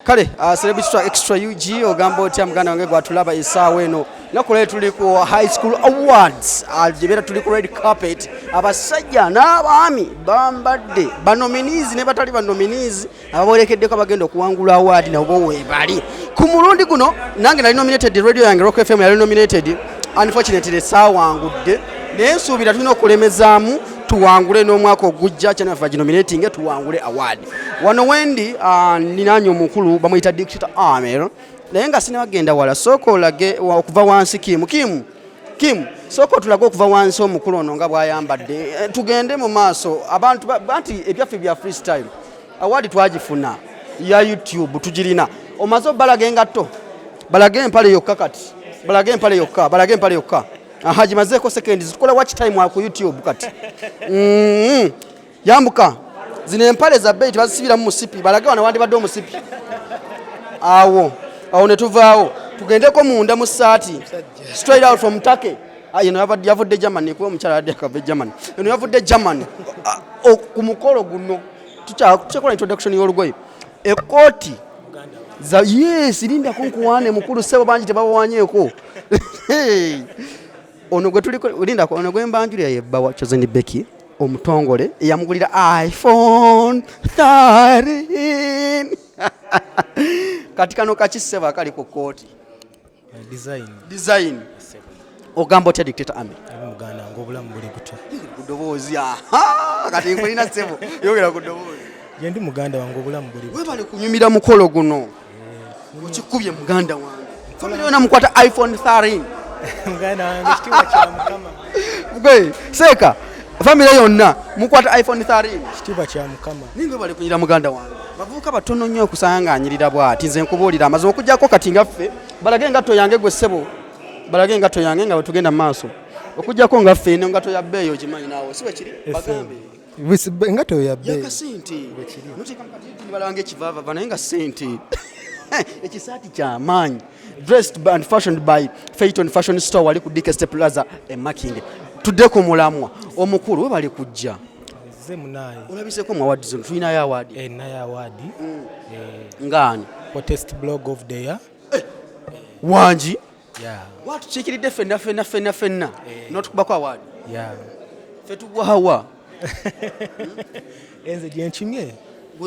Kale Celebrity Track Extra UG, ogamba otya muganda wange gwatulaba essaawa eno? Naku leero tuli ku High School Awards, gyebeera tuli ku red carpet. Abasajja n'abaami bambadde, ba nominees ne batali ba nominees, ababolekeddeko abagenda okuwangula award nabo weebali. Ku mulundi guno nange nali nominated, radio yange Rock FM yali nominated. Unfortunately saawangudde, naye nsuubira tulina okulemezaamu tuwangule n'omwaka ogujja. Kyanafe baginominating tuwangule award. Wano wendi ninanye omukulu bamuyita Dictator Amir, naye nga sinabagenda wala, sooka olage okuva wansi. Kimu kimu kimu, sooka otulage okuva wansi omukulu ono nga bw'ayambadde. Tugende mu maaso. Abantu anti ebyaffe bya freestyle. Award twagifuna ya YouTube, tugirina. Omaze obalaga engatto, balage empale yokka. Kati balage empale yokka, balage empale yokka. Aha, gimazeeko seconds, tukola watch time ku YouTube kati. Yambuka. Zino empale za bbeeyi, tebazisibiramu musipi. Balage wano wandibadde omusipi awo awo. Ne tuvaawo tugendeko munda mu ssaati, straight out from Turkey. Ah, eno yavudde Germany, kuba omukyala yadde akava e Germany. Eno yavudde Germany. Ah, ku mukolo guno tukyakola introduction y'olugoye, ekooti za yes. Lindako nkuwaane mukulu ssebo, bangi tebabawanyeeko. Hey. Ono gwe tuliko, lindako, ono gwe mbanjulira ye bba wa Chosen Becky omutongole, eyamugulira iPhone 13. Kati kano kakissebo akali ku kooti? Design. Design. Ogamba otya, Dictator Amir? Abi muganda, ngaobulamu buli butya? Ku ddoboozi. Aha, kati nkulina ssebo, yogera ku ddoboozi. Gye ndi muganda wange, obulamu buli butya? Webale kunyumira mukolo guno, okikubye muganda wange. Family yona mukwata iPhone 13. Muganda wange, ekitiibwa kya Mukama. Gwe seeka, family yonna mukwata iPhone 13. Ekitiibwa kya Mukama. Ninga bali kunyira muganda wange. Bavubuka batono nnyo okusanga anyirira bw'ati. Nze nkubuulira amazima, okugyako kati nga ffe, balage engatto yange gwe ssebo, balage engatto yange nga bwe tugenda mu maaso. Okugyako nga ffe, eno engatto ya bbeeyi, okimanyi naawe, si bwe kiri? Bagambe. Engatto ya bbeeyi. Yakasente noteeka mukati, balanga ekivaavava, naye nga sente. Ekisaati kyamaanyi, dressed and fashioned by Fayton Fashion Store, wali ku DKST Plaza e Makindye. Tudde ku mulamwa. Omukulu, we bali kujja. Ze munaye. Olabiseko mu award zino? Tulinayo award? Eh, nayo award. Ngaani? Hottest blog of the year. Wangi? Yeah. Watukiikiridde ffenna ffenna ffenna ffenna n'otukubako award. Yeah. Ffe tugwawa? Enze gyenkimye.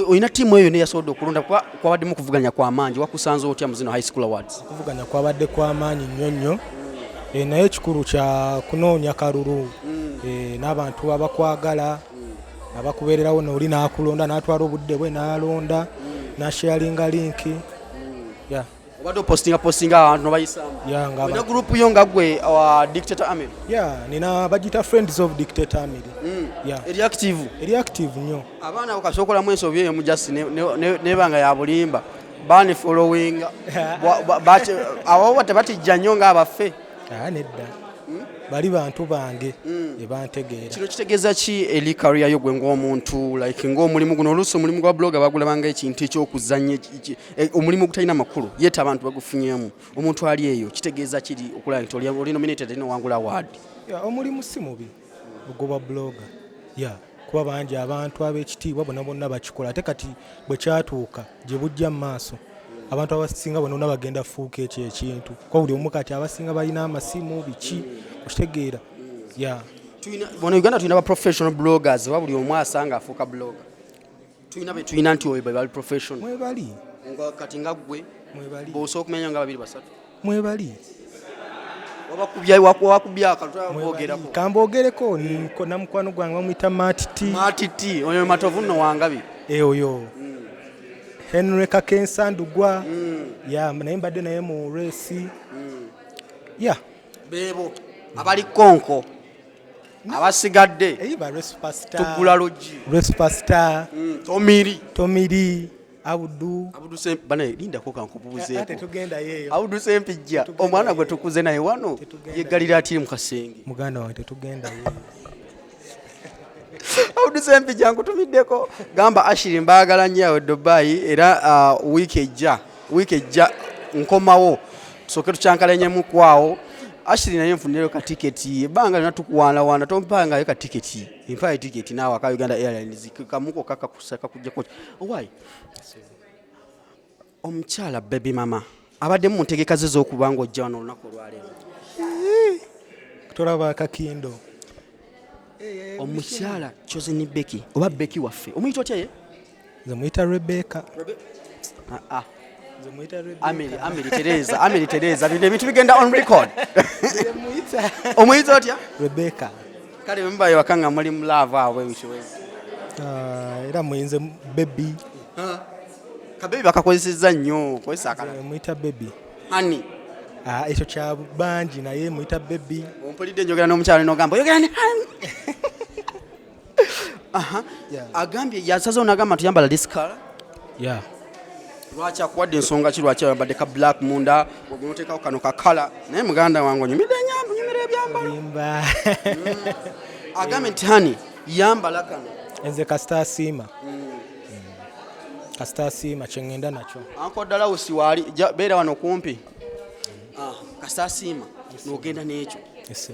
Olina ttiimu eyo neyasobodde okulonda, kuba kwabaddemu okuvuganya kwamaanyi. Wakusanze otya mu zino high school awards? Okuvuganya kwabadde kwamaanyi nnyo nnyo. Naye ekikulu kya kunoonya kalulu n'abantu abakwagala, abakubeererawo, nooli n'akulonda, n'atwala obudde bwe n'alonda, n'asharinga link, yeah. Obadde opostinga postinga abantu nobayisaamu? Yeah, nga Olina gurupu yo nga gwe wa Dictator Amir? Yeah, nina, bagita Friends of Dictator Amir, yeah. Eri active? Eri active nnyo. Abaana abo kasokolamu ensobi eyo mujasi nebanga ya bulimba bani followinga. Abo tebatijja nnyo ng'abaffe. Ah, nedda, bali bantu bange ebantegeera. Kino kitegeeza ki eri career yo gwe ng'omuntu, like ng'omulimu guno? Oluusi omulimu gwa blogger bagulabanga ekintu ekyokuzannya, omulimu ogutalina makulu, yete abantu bagufunyemu. Omuntu ali eyo, kitegeeza kiri okulaba nti oli nominated eri nowangula award? Yeah, omulimu si mubi ogwobwa blogger, yeah, kuba bangi abantu ab'ekitiibwa bonna bonna bakikola. Ate kati bwe kyatuuka gye bujja mu maaso, abantu abasinga bonna bagenda fuuka ekyo ekintu, kuba buli omu kati abasinga balina amasimu, biki, okitegeera? Yeah. Wano Uganda tulina ba professional bloggers oba buli omu asanga afuuka blogger? Tulina be tulina nti oyo be bali professional? Mwebali. Nga kati nga ggwe? Mwebali. Bw'osobola okumenya nga babiri basatu? Mwebali. Wabakubya akalutbogerako. Kambogereko na mukwano gwange bamuyita Matiti. Matiti oyo Matovu nno wangabi. E, oyo Henry Kakensa Ndugwa ya, naye mbadde naye mu race, ya. Beebo abali konko, abasigadde Eyi ba Respastar. Tugula luggi. Respastar. Tomiri. Tomiri Abudu. Abudu bane, lindako kankubuuzeeko. Tetugendayo eyo. Abudu Sempijja, omwana gwe tukuze naye wano, yeggalira atiri mu kasenge. Muganda wange, tetugendayo eyo. Abudu Sempijja, nkutumiddeko. Gamba Ashiri mbaagala nnyo awo e Dubai, era wiiki ejja, wiiki ejja nkomawo tusooke tukyankalanyemu kwawo. Ashiri, naye nfunireyo ka tiketi. Ebbanga lyonna tukuwaanawaana, tompangayo ka tiketi. Empayo tiketi naawe aka Uganda Airlines kamuko kakakusa kakujjako. Owaayi. Omukyala baby mama abaddemu mu ntegeka ze z'okuba nga ojja wano olunaku olwaleero? Tolaba akakindo? Omukyala Chosen Becky oba Becky waffe, omuyita otya ye? Nze muyita Rebecca. Ah, ah. Nze muyita Rebecca. Amiri, Amiri Tereza, Amiri Tereza, bino ebintu bigenda on record. Nze muyita Omuyita otya? Rebecca. Kale bwe muba ewaka nga muli mu love awo bwe bityo bwe. Ah, era muyinze baby. Kabebi bakakozesezza nnyo, kozesa akalala. Nze muyita baby. Honey. Ah, ekyo kya bangi, naye muyita baby. Ompulidde njogera n'omukyala n'ogamba oyogera ne honey. Aha. Yeah. Agambye yasazeewo n'agamba nti yambala this color. Yeah. Lwaki akuwadde ensonga ki lwaki ayambadde ka black munda onoteekako kano ka color? Naye muganda wange onyumidde enyamba, onyumira ebyambalo. Limba. Agambye nti honey yambala kano. Nze kasita asiima. Kasita asiima kye ŋŋenda nakyo. Uncle Dalausi waali beera wano kumpi. Ah, kasita asiima n'ogenda n'ekyo. Yes.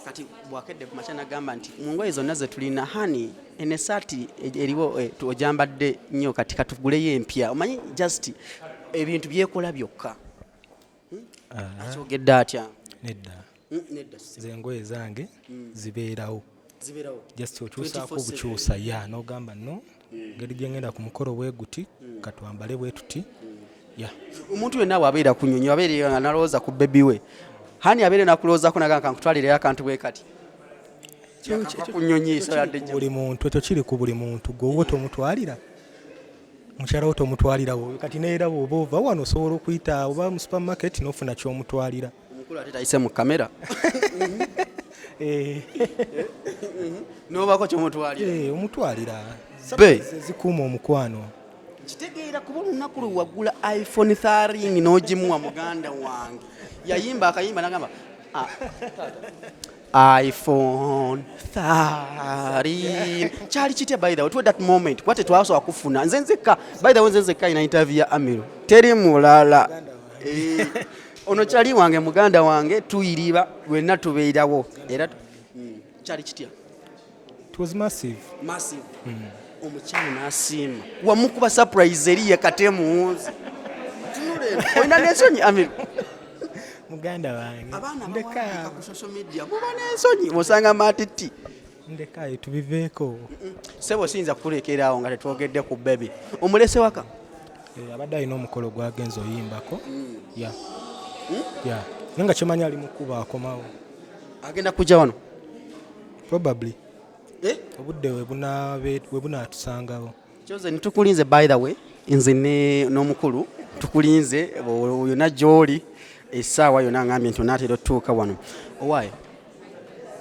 Kati bwakedde ku makya n'agamba nti mu ngoye zonna ze tulina honey eno essaati eriwo ogyambadde nnyo, kati katuguleyo empya. Omanyi just ebintu byekola byokka. Akyogedde atya? Nedda. Nedda. Nze engoye zange zibeerawo. Zibeerawo. Just okyusaako 24/7. obukyusa ya n'ogamba no ngeri gye ngenda ku mukolo bwe guti, katwambale bwe tuti. Ya. Omuntu yenna bw'abeera ku nnyonyi abeera nga nalowooza ku baby we, honey abeera nakulowoozaako nagamba kankutwalireyo akantu bwe kati. Yakava ku nnyonyi esobola Ku buli muntu, ekyo kiri ku buli muntu. Gwe owuwo tomutwalira, mukyala wo tomutwalira wo. Kati neera bw'oba ova wano osobola okuyita oba mu supermarket n'ofuna ky'omutwalira. Omukulu ate tayise mu kamera. Eh, n'obaako kyomutwalira. Eh, omutwalira. Be. Surprises zikuuma omukwano. Kitegeera kuba olunaku lwe wagula iPhone 13 n'ogimuwa muganda wange yayimba akayimba nagamba, "Ah, iPhone 13." Kyali kitya, by the way, to that moment? Kuba tetwasobola kufuna, nze nzekka, by the way, nze nzekka ina interview ya Amiru, teri mulala. Eh, ono kyali wange, muganda wange, tuyiriba lwenna tubeerawo era kyali kitya? It was massive. Massive. Omukyala n'asiima, wamukuba surprise eri ye kate muwunzi. Tunula eno, olina n'ensonyi, Amiru. Muganda wange. Abaana ndeka. bawandiika ku social media, muba n'ensonyi osanga matiti. Ndekayo, tubiveeko. Sebo, siyinza kukulekerawo nga tetwogedde ku baby. Omulese waka? Eh, abadde alina omukolo gwagenza oyimbako ya naye nga kimanyi ali mu kkuba akomawo. Agenda kujja wano? Probably. Eh? Obudde we bunaatusangawo. Chosen, tukulinze, by the way, nze n'omukulu tukulinze yonna gy'oli essaawa yonna. Ngambye nti onaatera otutuuka wano. Owaaye,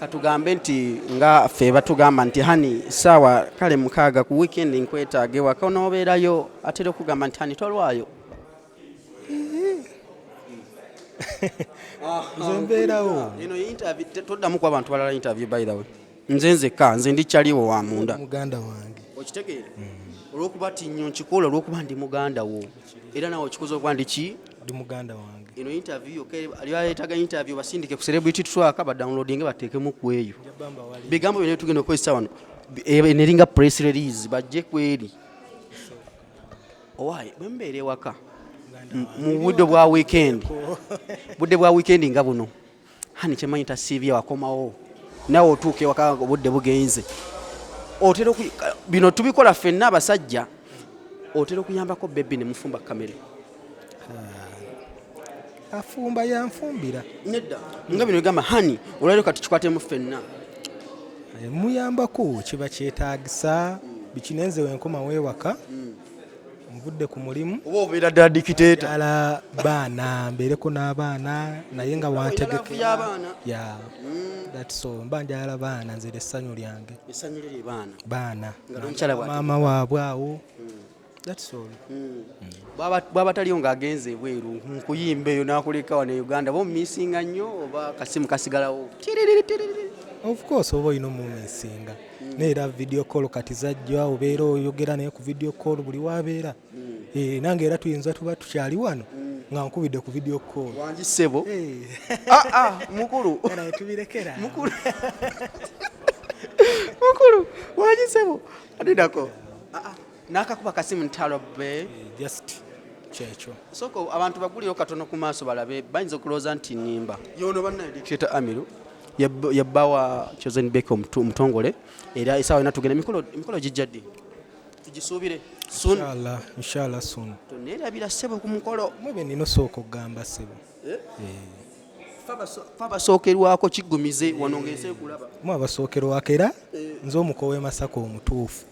katugambe nti nga ffe batugamba nti honey saawa kale 6 ku weekend nkwetaaga ewaka, onoobeerayo? Atera okugamba nti honey tolwayo? Nze mbeerawo. Eno interview toddamu kuba abantu balala interview, by the way, nze nzekka, nze ndi kyaliwo wa munda. Muganda wange. Okitegeera, olwokuba ti nnyo nkikola olwokuba ndi muganda wo, era nawe okikoze okuba ndi ki? Ndi muganda wange. Eno interview yokka ali yeetaaga interview, basindike ku Celebrity Track, badownloadinge bateekemu ku eyo. Njabamba wali. Bigambo byonna tugenda okukozesa wano neringa press release bajje kweri. Owaaye, bwe mubeera ewaka mu budde bwa weekend, budde bwa weekend nga buno, honey kyemanyi tasiibye wakomawo, nawe otuuka ewaka nga obudde bugenze, otera bino tubikola ffenna abasajja, otera okuyambako baby ne mufumba kamere? Afumba, yanfumbira. Nedda, nga bino bigamba honey olwaliro kati kikwatemu ffenna. Eh, muyambako kiba kyetaagisa biki, nenze wenkomawo ewaka nvudde ku mulimu. Oba obeera ddala dictator? Njagala baana mbeereko n'abaana, naye nga wantegekera. Y'abaana. Ya, that's all. Mba njagala baana, nze essanyu lyange. Essanyu liri baana. Baana. Nga n'omukyala bw'ate- Maama waabwe awo, that's all. Bw'aba taliyo ng'agenze ebweru nkuyimba eyo n'akuleka wano e Uganda, ba omumissinga nnyo oba kasimu kasigalawo Tiriri, tiriri? Of course oba olina omumissinga, naye era video call kati zajja, obeera oyogera naye ku video call buli wabeera. Eh, nange era tuyinza tuba tukyali wano nga nkubidde ku video call. Wangi ssebo. Eh. Ah, ah, mukulu. Naye tubirekera. Mukulu, mukulu, wangi ssebo, adidako. Ah, ah, n'akakuba kasimu ntalo be. Eh, just Kyekyo. Sooka abantu baguliyo katono ku maaso balabe, bayinza okulowooza nti nnimba. Yono bannaye Dictator Amiru yabba wa Chosen Becky omutongole, era essaawa yonna tugenda. Emikolo gijja ddi? Tugisuubire soon? Inshallah, inshallah soon. Toneerabira ssebo ku mukolo. Mwe nina osooka okugamba, ssebo. Fe abasookerwako kiggumize wano ng'ensi ekulaba. Mwe abasookerwako, era nze omuko w'e Masaka omutuufu.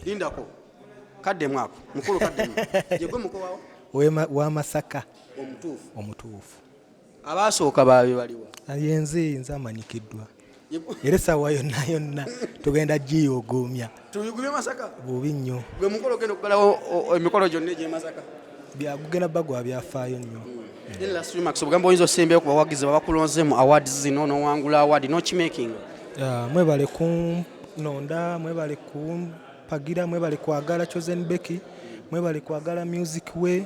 Lindako, kaddemu ako mukulu, kaddemu. Yegwe muko wawo? Wa Masaka. Omutuufu. Omutuufu. Abasooka baabe baliwa? Yenze, nze amanyikiddwa, era essaawa yonna yonna tugenda giyogoomya. Tuyugumye Masaka. Bubi nnyo. Gwe mukolo ogenda okugalawo emikolo gyonna egy'e Masaka. Gugenda bba gwa byafaayo nnyo. Then last remarks, obugambo oyinza osembyeyo ku bawagizi babakulonze mu awards zino, n'owangula award n'okimaking. Mwebale kunonda, mwebale kumpagira, mwebale kwagala Chosen Becky, mwebale kwagala music we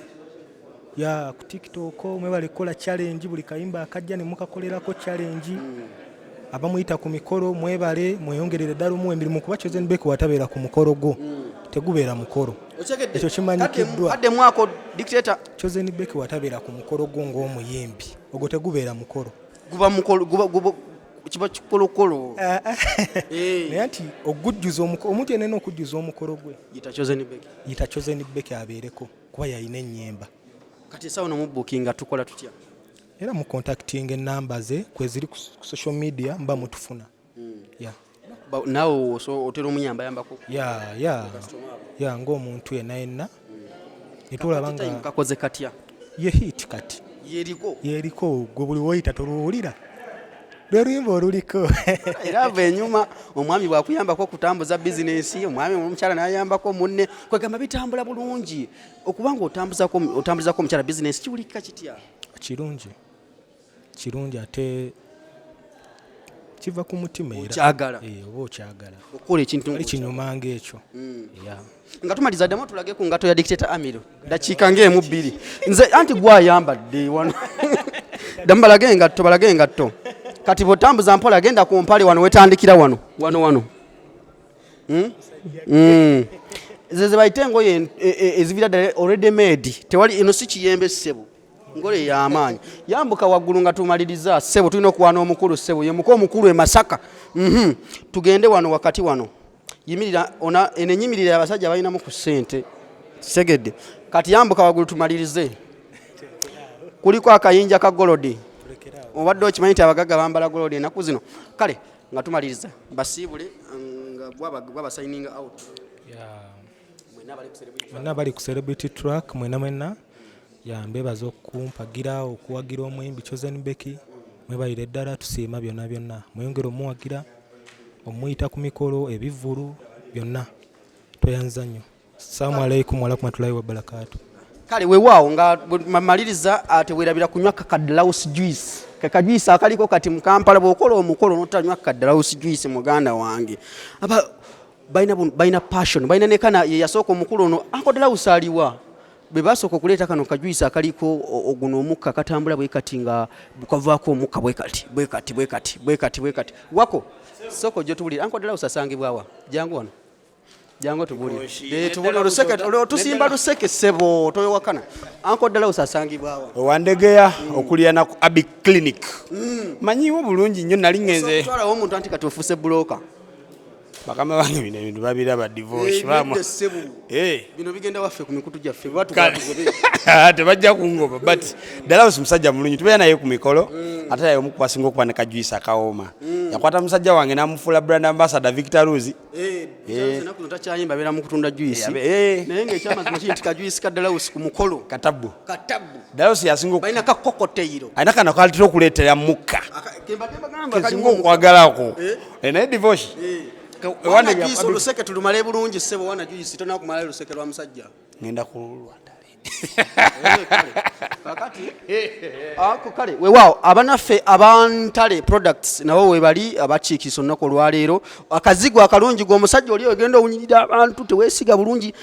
ya ku TikTok, mwebale kukola challenge, buli kayimba akajja ne mukakolerako challenge. Abamuyita ku mikolo mwebale, mweyongerere ddala omuwa emirimu, kuba Chosen Becky watabeera ku mukolo gwo tegubeera mukolo. Okyegedde? Ekyo kimanyikiddwa. Kaddemu ako, Dictator. Chosen Becky watabeera ku mukolo gwo ng'omuyimbi, ogwo tegubeera mukolo. Guba mukolo, guba kiba kikolokolo. Naye anti ogujjuza omuntu yenna alina okujjuza omukolo gwe. Yita Chosen Becky. Yita Chosen Becky abeereko, kuba yalina ennyimba. Kati essaawa nomubuukinga tukola tutya? Era mu contacting enamba ze kweziri ku social media, mba mutufuna, yeah. Naawe otera omuyambayambako? Ya, ng'omuntu yenna yenna netulaba Time nga kakoze katya? Ye hit kati. Yeriko. Yeriko, gwe buli woyita toluwulira, lwe luyimba oluliko. Era ava enyuma omwami bwakuyambako okutambuza bizinesi, omwami omukyala nayambako munne, kwegamba bitambula bulungi. Okubanga otambuzako omukyala bizinesi kiwulikika kitya? Kirungi, kirungi, ate kiva ku mutima era. Okyagala. Eh, oba okyagala. Okukola ekintu. Ali kinyuma ng'ekyo, yeah. Nga tumaliza, ddamu tulage ku ngato ya Dictator Amiro, dakiika ng'emu bbiri. Nze anti gwayambadde wano, ddamu balage engatto, balage engatto. Kati bw'otambuza mpola, genda ku mpale wano wetandikira, wano wano wano. Ze ze bayita engoye ezivira ddala already made, tewali eno si kiyembe ssebo, ngole y'amaanyi. Yambuka waggulu nga tumaliriza ssebo, tulina okuwaana omukulu ssebo, ye muko omukulu e Masaka. Tugende wano wakati wano, yimirira ona eno enyimirira abasajja balinamu ku ssente, kitegedde. Kati yambuka waggulu tumalirize. Kuliko akayinja ka golodi. Obadde okimanyi nti abagagga bambala golodi ennaku zino? Kale nga tumaliriza, basiibule nga gwaba signing out. Mwenna abali ku Celebrity. Mwenna abali ku Celebrity Track, mwena mwena ya mbebaza okumpagira, okuwagira omuyimbi Chosen Becky. Mwebalire ddala, tusiima byonna byonna. Mweyongere omuwagira, omuyita ku mikolo, ebivvulu byonna. Tweyanza nnyo. Assalamu alaikum warahmatullahi wabarakatu. Kale weewaawo, nga maliriza, teweerabira kunywa kakadlaus juice, kakajuice akaliko kati mu Kampala. Bw'okola omukolo n'otanywa kakadlaus juice, muganda wange, aba balina balina passion, balina nekana. Ye yasooka omukulu ono, Uncle Dlaus aliwa? Bwe basooka okuleeta kano kajuice akaliko oguno omukka katambula bwe kati, nga kavaako omukka bwe kati bwe kati bwe kati bwe kati bwe kati. Wako sooka ojja otubuulire, Uncle Dlaus asangibwawa? Jangu wano, jangu otubuulire. Tubuulire oluseke, tusimba luseke ssebo, toyowakana. Uncle Dlaus asangibwawa? Owandegeya okulirana ku Abi Clinic, manyiwo bulungi nnyo, nali ngenze. Twalawo omuntu anti kati ofuuse broker. Bakama bange bino ebintu babiraba, divorce bamwa. Nedda ssebo. Bino bigenda waffe ku mikutu gyaffe. Kale. Tebajja kungoba, but Dallas musajja mulungi, tubeera naye ku mikolo, ate naye omu kubasinga okuba ne kajuice akawooma. Yakwata musajja wange n'amufuula brand ambassador, Victor Ruz. Enaku takyayimba, abeera mu kutunda juice. Naye ngaekyamazima kiri nti kajuice ka Dallas ku mukolo Katabu. Katabu. Dallas yasinga balina ka cocktail. Alina kano kalitera okuleetera mukka. Kembadde bagamba. Kesinga okwagalako. Naye divorce Wana juice oluseke tulumale bulungi ssebo, wana juice tona kumalayo luseke lwa musajja. Ngenda kulwatale. Kakati ako kale weewaawo, abanaffe abantale products nabo webali abakiikisa olunaku olwaleero. Akazigo akalungi, gwe omusajja oli ogenda owunyirira abantu, teweesiga bulungi,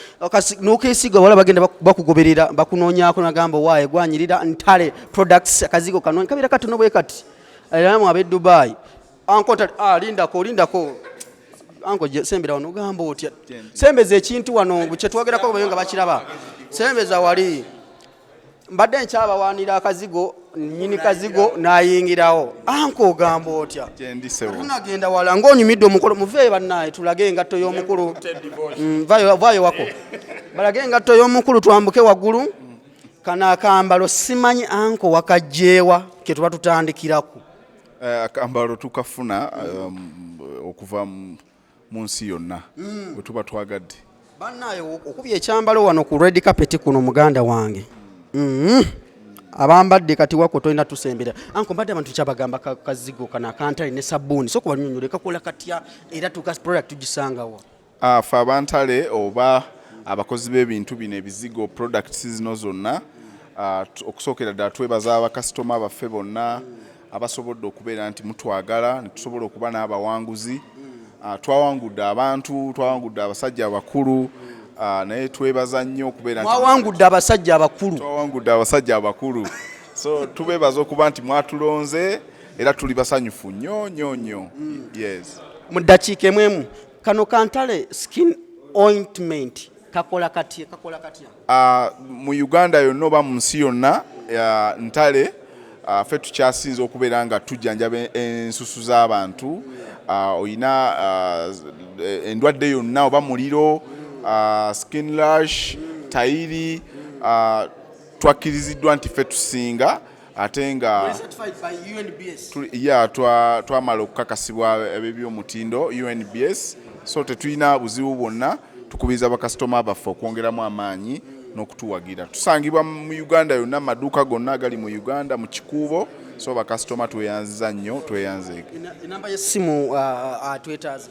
n'okeesiga wala bagenda bakugoberera, bakunoonyaako, nagamba owaaye gwanyirira. Ntale products akazigo kano kabeera katono bwe kati, era mu ab'e Dubai. Uncle Ntale, ah, lindako lindako. Anko sembera wano, ogamba otya? Sembeza ekintu wano kyetwogerako bayo nga bakiraba. Sembeza wali. Mbadde nkyabawaanira akazigo, nnyini kazigo n'ayingirawo. Anko, ogamba otya? Gyendi, ssebo. Tunagenda wala ng'onyumidde omukolo. Muveeyo bannaye, tulage engatto y'omukulu. Vaayo wako, balage engatto y'omukulu, twambuke waggulu. Kano akambalo simanyi anko wakajjeewa, ke tuba tutandikiraku. Akambalo tukafuna okuva mu nsi yonna bwe tuba twagadde. Bannaye, okubye ekyambalo wano ku red carpet kuno, muganda wange. Abambadde kati wako tolina tusembera. Anko, mbadde abantu kyabagamba kazigo kano akantale ne sabbuuni, so kubanyonyole kakola katya, era tuka product tugisangawa? Ffe abantale oba abakozi b'ebintu bino, ebizigo, products zino zonna, okusookera ddala twebaza abakasitoma baffe bonna abasobodde okubeera nti mutwagala ne tusobola okuba n'abawanguzi. Twawangudde abantu, twawangudde abasajja abakulu, naye twebaza nnyo okubeera nti Mwawangudde abasajja abakulu? Twawangudde abasajja abakulu, so tubeebaza okuba nti mwatulonze era tuli basanyufu nnyo nnyo nnyo, yes. Mu ddakiika emu emu, kano kantale skin ointment kakola katya? Kakola katya? Mu Uganda yonna oba mu nsi yonna, ntale, ffe tukyasinza okubeera nga tujjanjaba ensusu z'abantu. Oyina endwadde yonna oba muliro, skin rash, tayiri, twakkiriziddwa nti ffe tusinga ate nga Certified by UNBS. Ya, twamala okukakasibwa ebyomutimndo UNBS, so tetulina buzibu bwonna. Tukubiriza bakasitoma baffe okwongeramu amaanyi n'okutuwagira. Tusangibwa mu Uganda yonna, mu maduuka gonna agali mu Uganda, mu Kikuubo. So bakasitoma tweyanziza nnyo, tweyanzeege. Enamba y'essimu twetaaze.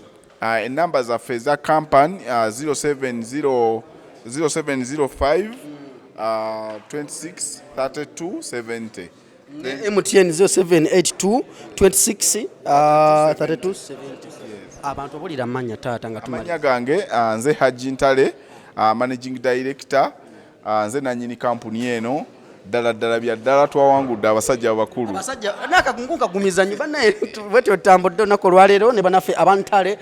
Enamba zaffe eza company, 070 0705 26 32 70. MTN 0782 26 32 70. Abantu obulira amannya, taata, nga tumali. Amannya gange, nze Haji Ntale, managing director, nze nanyini kampuni eno. Ddala ddala bya ddala twawangudde abasajja abakulu. Abasajja nakagumiza nnyo bannaye. Bwetyo tutambudde olunaku olwaleero ne banaffe abantale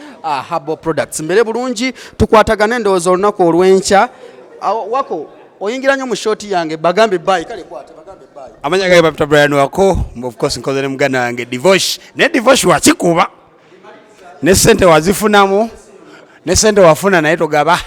herbal products. Mbere bulungi, tukwatagane endowooza olunaku olw'enkya. Awo, wako oyingira nnyo mu shot yange, bagambe bye. Kale kwata, bagambe bye. Amanya gange bapita Brian Wako. Of course nkoze ne muganda wange Divosh, naye Divosh wakikuba ne sente wazifunamu, ne sente wafuna naye togaba.